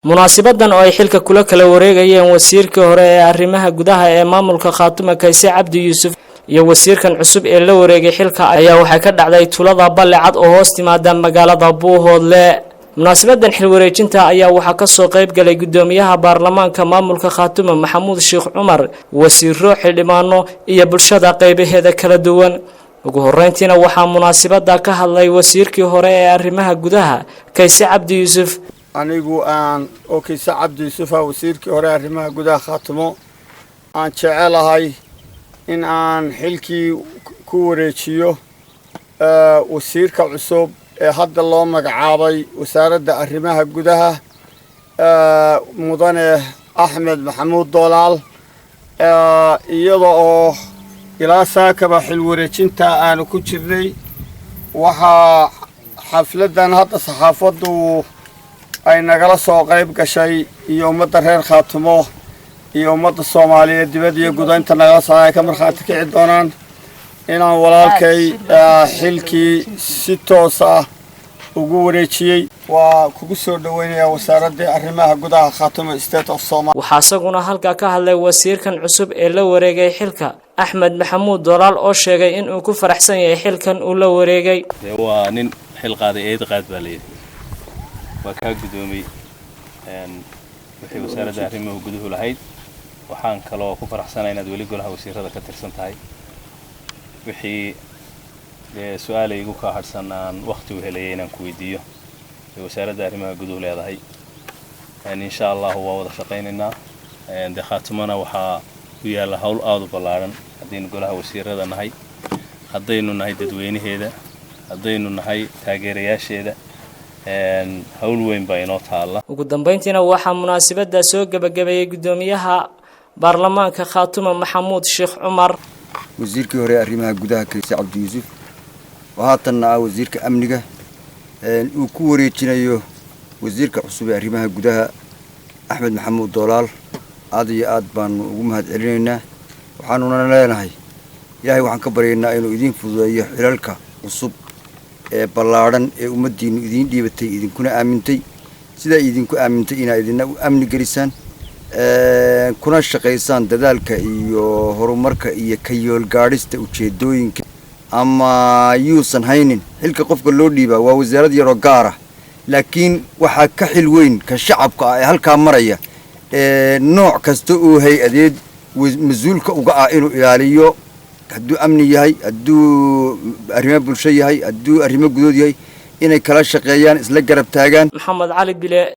Munaasibadan oo ay xilka kula kala wareegayeen wasiirkii hore ee arrimaha gudaha ee maamulka Khaatumo, Kayse Cabdi Yuusuf, iyo wasiirkan cusub ee la wareegay xilka ayaa waxay ka dhacday tuulada Ballecad oo hoos timaada magaalada Buuhoodle. Munaasabadan xil wareejinta ayaa waxaa kasoo qayb galay guddoomiyaha baarlamaanka maamulka Khaatumo, Maxamuud Sheekh Cumar, wasiiro, xildhibaano iyo bulshada qaybaheeda kala duwan. Ugu horeyntiina waxaa munaasabada ka hadlay wasiirkii hore ee arrimaha gudaha, Kayse Cabdi Yuusuf. Anigu aan oo Kayse Cabdi Yuusufa, wasiirkii hore arrimaha gudaha Khaatumo, aan jecelahay in aan xilkii ku wareejiyo wasiirka cusub ee hadda loo magacaabay wasaaradda arrimaha gudaha, mudane Axmed Maxamuud Doolaal, iyada oo ilaa saakaba xil wareejinta aanu ku jirnay. Waxaa xafladdan hadda saxaafaddu ay nagala soo qayb gashay iyo ummadda reer Khaatumo iyo ummadda Soomaaliyeed dibad iyo gudaynta nagala soo ay ka markhaati kici doonaan inaan walaalkay xilkii si toos ah ugu wareejiyey. Waa kugu soo dhoweynayaa wasaaraddii arrimaha gudaha Khaatumo State of Somalia. Waxaa isaguna halkaa ka hadlay wasiirkan cusub ee la wareegay xilka, Axmed Maxamuud Doolaal, oo sheegay inuu ku faraxsan yahay xilkan uu la wareegay. Dee waa nin xil qaaday eed qaad baa layidhi. Waa kaa guddoomay wixii wasaaradda arrimuhu guduhu lahayd. Waxaan kaloo ku faraxsanaa inaad weli golaha wasiirada ka tirsan tahay. Wixii dee su-aalay igu kaa hadhsan aan wakhti u helayay inaan ku weydiiyo ee wasaaradda arrimaha guduhu leedahay, insha Allahu waa wada shaqaynaynaa. Dee Khaatumana waxaa u yaalla hawl aada u ballaadhan, haddaynu golaha wasiirada nahay, haddaynu nahay dadweynaheeda, haddaynu nahay taageerayaasheeda. Hawl weyn baa inoo taalla. Ugu dambeyntiina waxaa munaasabada soo gebagabeeyey guddoomiyaha baarlamaanka Khaatuma, Maxamuud Sheekh Cumar. Wasiirkii hore arrimaha gudaha, Kayse Cabdi Yuusuf, oo haatanna ah wasiirka amniga, uu ku wareejinayo wasiirka cusub ee arrimaha gudaha, Axmed Maxamuud Doolaal, aad iyo aad baanu ugu mahad celinaynaa. Waxaanuna leenahay, Ilaahay waxaan ka baryaynaa inuu idiin fududeeyo xilalka cusub ee ballaadhan ee ummaddiinnu idiin dhiibatay, idinkuna aamintay. Sidaa idinku aamintay inaa idina u amni gelisaan, kuna shaqaysaan dadaalka iyo horumarka iyo ka yoolgaadhista ujeedooyinka. Ama yuusan haynin xilka qofka loo dhiibaa, waa wasaarad yaroo gaara, laakiin waxaa ka xil weyn ka shacabka ah ee halkaa maraya, nooc kasta oo hay-adeed mas-uulka uga ah inuu ilaaliyo, hadduu amni yahay, hadduu arrimo bulsho yahay, hadduu arrimo gudood yahay, inay kala shaqeeyaan, isla garab taagaan. Maxamed Cali Bile.